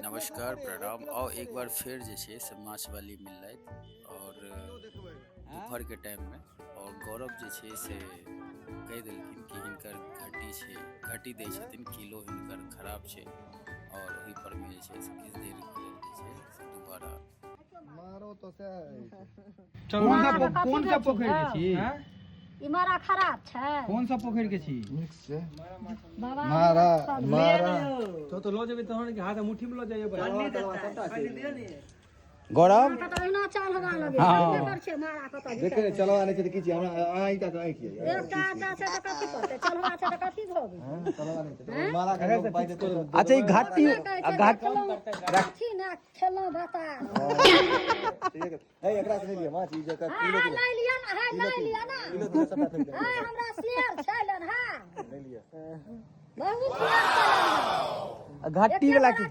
नमस्कार, प्रणाम। और एक बार फेर जे छै से माछ वाली मिललथि और दोपहर के टाइम में और गौरव जे छै से कहि देलखिन कि हिनकर घटी छै, घटी दै छथिन, किलो हिनकर खराब छै। और ओहि पर में जे छै से किछु देर के लेल जे छै से दोबारा मारो तो सएह अछि। कौन सा कौन सा पोखरि के छी? ई मारा खराब छै। कौन सा पोखरि के छी? मिक्स छै। बाबा। मारा मारा। तो लऽ जेबै तहन हाथ मुट्ठी में लऽ जाइए। गौरव। तऽ ओहिना चाल हवा लगे कर छै मारा कतऽ। देखे ने, चलवा नहि छै तऽ की छै हमरा? अहाँ ईटा के आँखि यऽ। एकटा आटा छै तऽ कथी करतै? चलवा छै तऽ कथी भऽ गेल? हँ, चलवा नहि छै तऽ मारा के लोक पाइ देतै तऽ- अच्छा, ई घाटी कहै छै देखलहुँ कथी ने खेलहुँ बता। ठीक है। हे, एकरा से नहि लिअ माछ, ई जकर हाँ किलो हाँ किलो नहि लिअ ने, हाँ किलो नहि लिअ ने। किलो किलो सबटा फेंक देबै। हाँ, हमरा शेर छै लन, हाँ। नहि लिअ। बहुत शेर छै। घाटी वाला के।